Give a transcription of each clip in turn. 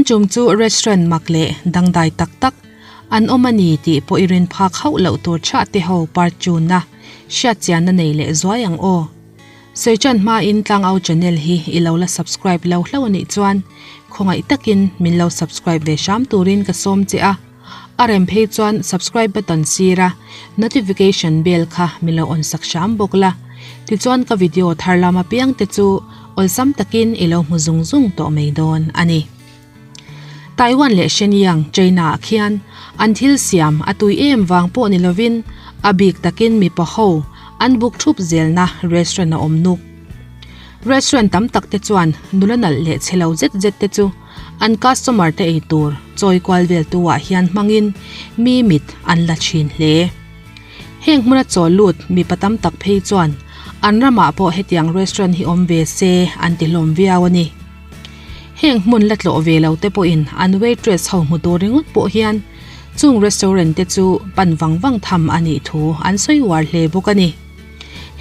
chum chu restaurant mak leh dangdai tak tak an awm a ni tih pawh i rin phak hauh loh tur chhah te ho parchunna hriatchianna nei leh zuai ang aw. Soichan hmain Tlangau channel hi i lo la subscribe lo hlauh a nih chuan khawngaih takin min lo subscribe ve hram turin ka sawm che a, a rem phei chuan subscribe button sira notification bell kha min lo on sak hram bawk la, tichuan ka video thar lam apiang te chu awlsam takin i lo hmu zung zung tawh mai dawn a ni. Taiwan leh Shenyang, China ah khian an thil siam a tui em vang pawh ni lovin a bik takin mipa ho an buk thup zelna restaurant a awm nuk. Restaurant tam tak te chuan nula nalh leh chhe lo zet zet te chu an customer te ei tur chawi kual vel tu ah hian hmangin mi mit an la thin hle. Heng hmuna chaw lut mipa tam tak phei chuan an ramah pawh hetiang restaurant hi awm ve se an ti hlawm viau a ni. Heng hmun la tlawh ve lo te pawhin an waitress ho hmu tur ringawt pawh hian chung restaurant te chu pan vang vang tham a nih thu an sawi uar hle bawk a ni.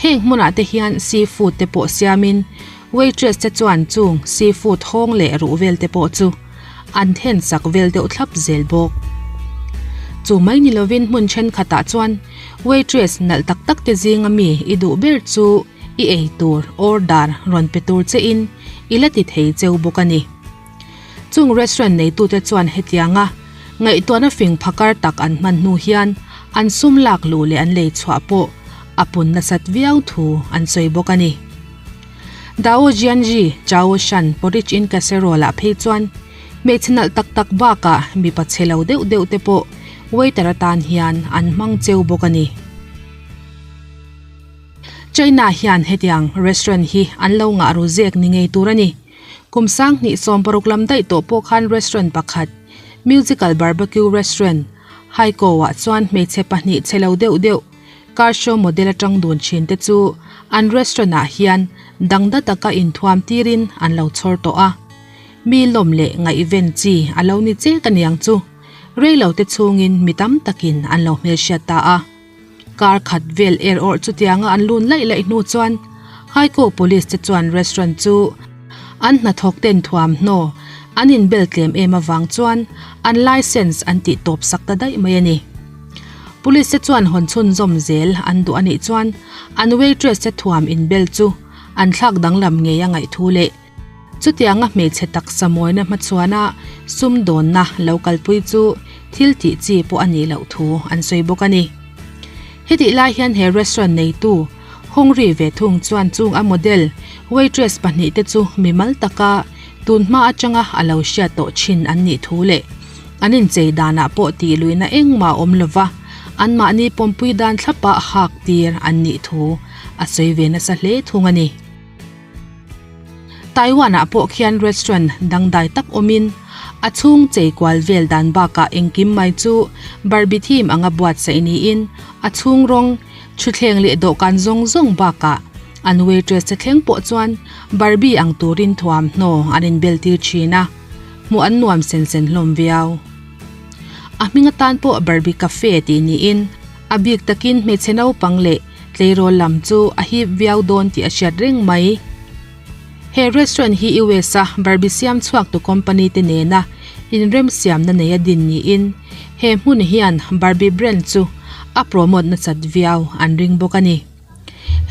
Heng hmunah te hian seafood te pawh siamin waitress te chuan chung seafood hawng leh ruh vel te pawh chu an then sak vel deuh thlap zel bawk. Chu mai ni lovin hmun thenkhatah chuan waitress nalh tak tak te zinga mi i duh ber chu i ei tur order rawn pe tur che in i la ti thei cheu bawk a ni. Chung restaurant neitute chuan hetianga ngaihtuahna fing phakar tak an hman hnu hian an sum lak luh leh an lei chhuah pawh a pun nasat viau thu an sawi bawk a ni. Dao Jianzhi Chao Shan Porridge in Casserole ah phei chuan hmeichhe nalh tak tak bakah mipa chhe lo deuh deuh te pawh waiter atan hian an hmang cheu bawk a ni. China hian hetiang restaurant hi an lo ngah ru zek ni ngei tur a ni. Kum sanghnih 60 lam daih tawh pawh khan restaurant pakhat, Musical Barbecue Restaurant, Haikou-ah chuan hmeichhe pahnih chhe lo deuh deuh, car show model atang dun thin te chu an restaurant-ah hian dangda taka inthuam tirin an lo chhawr tawh a. Mi lawm leh ngaihven chi a lo ni chek aniang chu reilo te chhungin mi tam takin an lo hmelhriat ta a. Kar khat vel er awrh chutianga an lun laih laih hnu chuan Haikou Police te chuan restaurant chu an hnathawk ten thuamhnaw an inbel tlem em avang chuan an license an tih tawp sak ta daih mai a ni. Police te chuan hawn chhunzawm zel an duh a nih chuan an waitress te thuam inbel chu an thlak danglam ngei a ngaih thu leh Chutianga hmeichhe taksa mawina hmachhuana sumdawnna lo kalpui chu thil tih chi pawh a nih loh thu an sawi bawk a ni. Hetih lai hian he restaurant neitu Hongri ve thung chuan chung a model waitress pahnihte chu mimal taka tunhma atanga a lo hriat tawh thin an nih thu leh an inchei danah pawh tih luihna engmah a awm lova anmahni pawmpui dan thlapa hak tir an nih thu a sawi ve nasa hle thung a ni. Taiwan ah pawh khian restaurant dangdai tak awmin a chhung chei kual vel dan bakah engkim mai chu Barbie theme anga buatsaih niin a chhung rawng thutthleng leh dawhkan zawng zawng bakah an waitress te thleng pawh chuan Barbie ang turin thuamhnaw an inbel tir thin a, hmuh an nuam sen sen hlawm viau. A hming atan pawh Barbie Cafe tih niin a bik takin hmeichhe naupang leh Tleirawl lam chu a hip viau dawn tih a hriat reng mai. He restaurant hi US a Barbie siam chhuak tu company te nena inremsiamna nei a din niin he hmun hian Barbie brand chu a promote nasat viau an ring bawk a ni.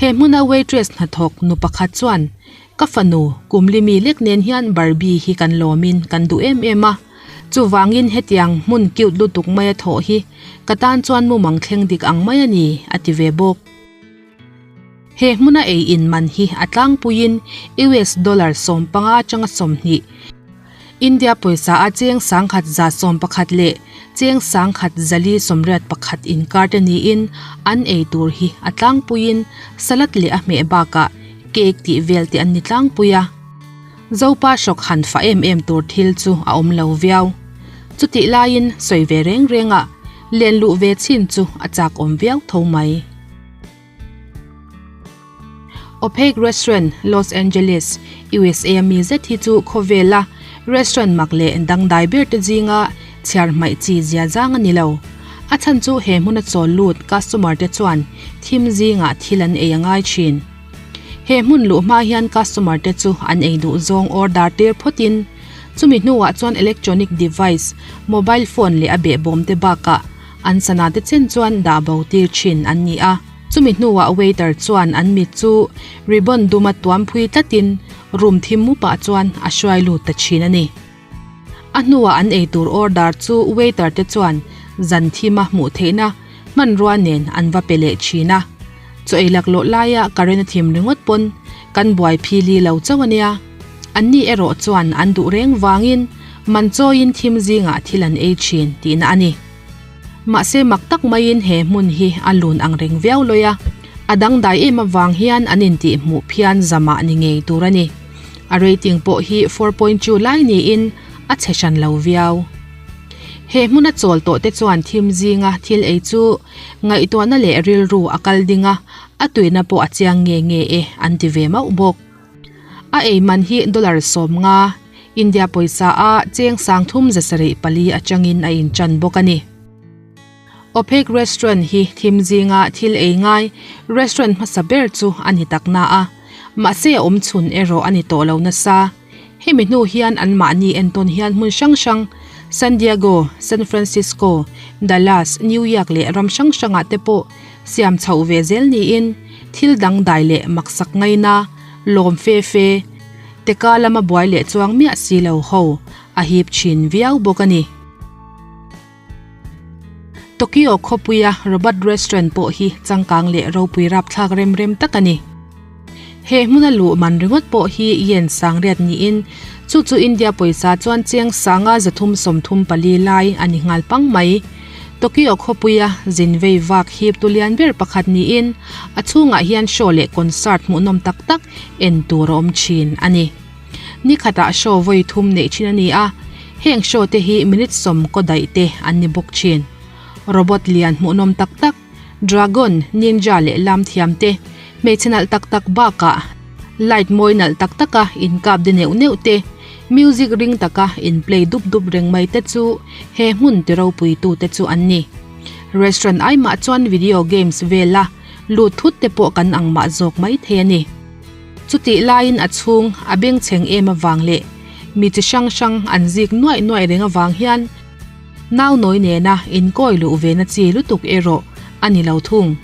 He hmuna waitress hnathawk nu pakhat chuan Ka fanu, kum limi lek nen hian Barbie hi kan lawmin kan duh em em a. Chuvangin hetiang hmun cute lutuk maia thawh hi ka tan chuan mumang thleng dik ang mai a ni, a ti ve bawk. He hmuna ei in man hi a tlangpuiin US dollar 15 atanga 20, India pawisa a cheng 1111 leh cheng 1481 inkar te niin an ei tur hi a tlangpuiin salad leh a hmeh bakah cake tih vel te an ni tlangpui a. Zopa hrawk han fah em em tur thil chu a awm lo viau. Chutih laiin sawi ve reng reng a, len luh ve chin chu a chak awm viau tho mai. Opaque Restaurant, Los Angeles, USA a mi zet hi chu khawvela restaurant mak leh dangdai ber te zinga chhiar hmaih chi zia zang a ni lo. A chhan chu he hmuna chawl lut customer te chuan thim zingah thil an ei a ngai thin. He hmun luh hma hian customer te chu an ei duh zawng order tir phawtin Chumi hnuah chuan electronic device, mobile phone leh a behbawm te bakah an sana te chen chuan dah bo tir thin an ni a. Chumi hnuah waiter chuan an mit chu ribbon duma tuam phui tlatin room thim mupah chuan a hruai lut ta thin a ni. A hnuah an eitur order chu waiter te chuan zan thima hmuh theihna hmanrua nen an va pe leh thin a. Chaw ei laklawh laia current a thim ringawt pawn kan buai phili lo chauh a nia. Anni erawh chuan an duh reng vangin man chawiin thim zingah thil an ei thin tihna a ni. Mahse mak tak maiin he hmun hi a lun ang reng viau lawi a, a dangdai em avang hian an intih hmuh phian zamah ni ngei tur a ni. A rating pawh hi 4.2 lai niin a chhe hran lo viau. He hmuna chawl tawh te chuan thim zinga thil ei chu ngaihtuahna leh rilru a kal ding a, a tuina pawh a chiang nge nge e an ti ve mauh bawk. A ei man hi dollar 50, India pawisa a cheng 3704 atangin a intan bawk a ni. Opaque Restaurant hi thim zinga thil ei ngai restaurant hmasa ber chu a ni tak na a, mahse a awm chhun erawh a ni tawh lo nasa. Hemi hnu hian anmahni entawn hian hmun hrang hrang San Diego, San Francisco, Dallas, New York leh ram hrang hrangah te pawh siam chhoh ve zel niin thil dangdai leh maksak ngaina lawm fe fe teka lama buai leh chuang miah si lo ho a hip thin viau bawk a ni. Tokyo khawpuia Robot Restaurant pawh hi changkang leh ropui rapthlak rem rem tak a ni. He hmuna luh man ringawt pawh hi yen sangriat niin chu chu India pawisa chuan cheng sanga 334 lai a ni nghal pang mai. Tokyo khawpuia zin vei vak hip tu lian ber pakhat niin a chhungah hian show leh concert hmuhnawm tak tak en tur a awm thin a ni. Ni khatah show vawi thum neih thin a ni a, heng show te hi minute sawm kaw daih te an ni bawk thin. Robot lian hmuhnawm tak tak, dragon, ninja leh lam thiam te, hmeichhe nalh tak tak bakah light mawi nalh tak taka inkap de neuh neuh te, music ring taka in play dup dup reng mai te chu he hmun ti ropui tu te chu an ni. Restaurant ai mah chuan video games vela lut thut te pawh kan ang mah zawk mai thei a ni. Chutih laiin a chhung a bengchheng em avang leh mi chi hrang hrang an zik nuaih nuaih reng avang hian nau nawi nena inkawi luh ve na chi lutuk erawh a ni lo thung.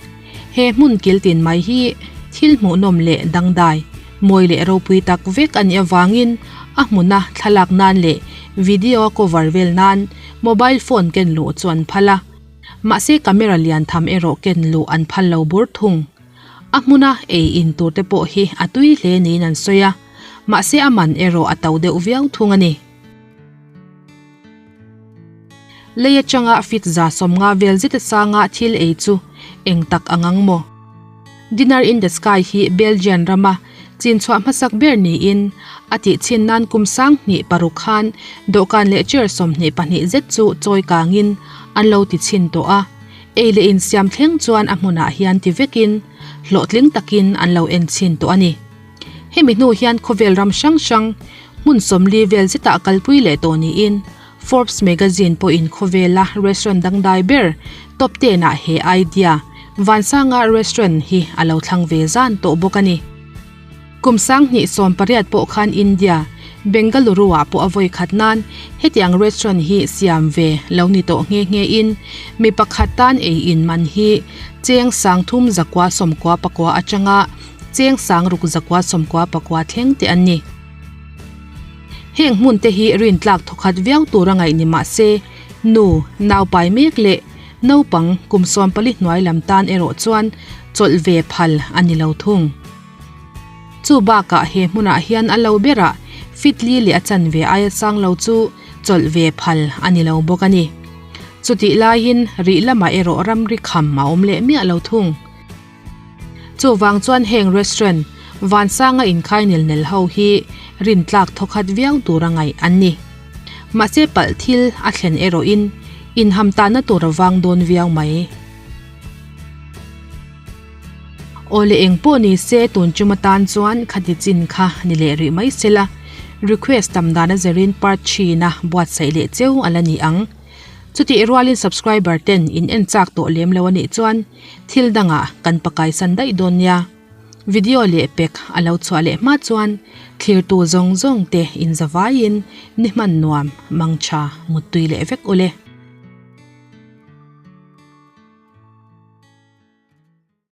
He hmun kiltin mai hi thil hmuhnawm leh dangdai, mawi leh ropui tak vek a nih avangin a hmuna thlalak nan leh video a cover vel nan mobile phone ken luh chu an phal a, mahse camera lian tham erawh ken luh an phal lo bur thung. A hmuna ei in tur te pawh hi a tui hle niin an sawi a, mahse a man erawh a to deuh viau thung a ni. Lei atanga feet 150 vel zet asanga thil ei chu eng tak ang ang maw? Dinner in the Sky hi Belgian rama chinchhuah hmasak ber niin a tihchhin nan kum 2006 khan dawhkan leh chair 22 zet chu chawi kangin an lo tichhin tawh a. Ei leh insiam thleng chuan a hmunah hian ti vekin hlawhtling takin an lo en chhin tawh a ni. Hemi hnu hian khawvel ram hrang hrang hmun 40 vel zetah kalpui leh tawh niin Forbes magazine pawhin khawvela restaurant dangdai ber top ten ah he idea Vansanga restaurant hi a lo thlang ve zan tawh bawk a ni. Kum 2018 pawh khan India, Bengaluru ah pawh a vawi khat nan hetiang restaurant hi siam ve lo ni tawh nghe nghe in mi pakhat tan ei in man hi cheng 3999 atanga cheng 6999 thleng te an ni. Heng hmun te hi rin tlak thawkhat viau tur a ngaih ni mahse nu, nau pai mek leh naupang kum 14 hnuai lam tan erawh chuan chawlh ve phal a ni lo thung. Chu bakah he hmunah hian a lo berah fitli leh a chan ve aia sang lo chu chawlh ve phal a ni lo bawk a ni. Chutih laiin rih lamah erawh ramri kham a awm leh miah lo thung. Chu wang chuan heng restaurant Vansanga inkhai nel nel ho hi rin tlak thawkhat viau tur a ngaih an ni. Mahse palh thil a thlen erawhin inham tanna tur a vang dawn viau mai. Awle eng pawh ni se tun chuma tan chuan khati chin kha ni leh rih mai sela request tam dan a zerin part 3 na buatsaih leh cheu ala ni ang. Chuti rualin subscriber ten in en chak tawh lem lo anih chuan thil dangah kan pakai san daih dawn nia. Video lehpek a lo chhuah leh hma chuan thlirtu zawng zawng te inzavaiin ni hman nuam, mangtha, muttui leh vek ule.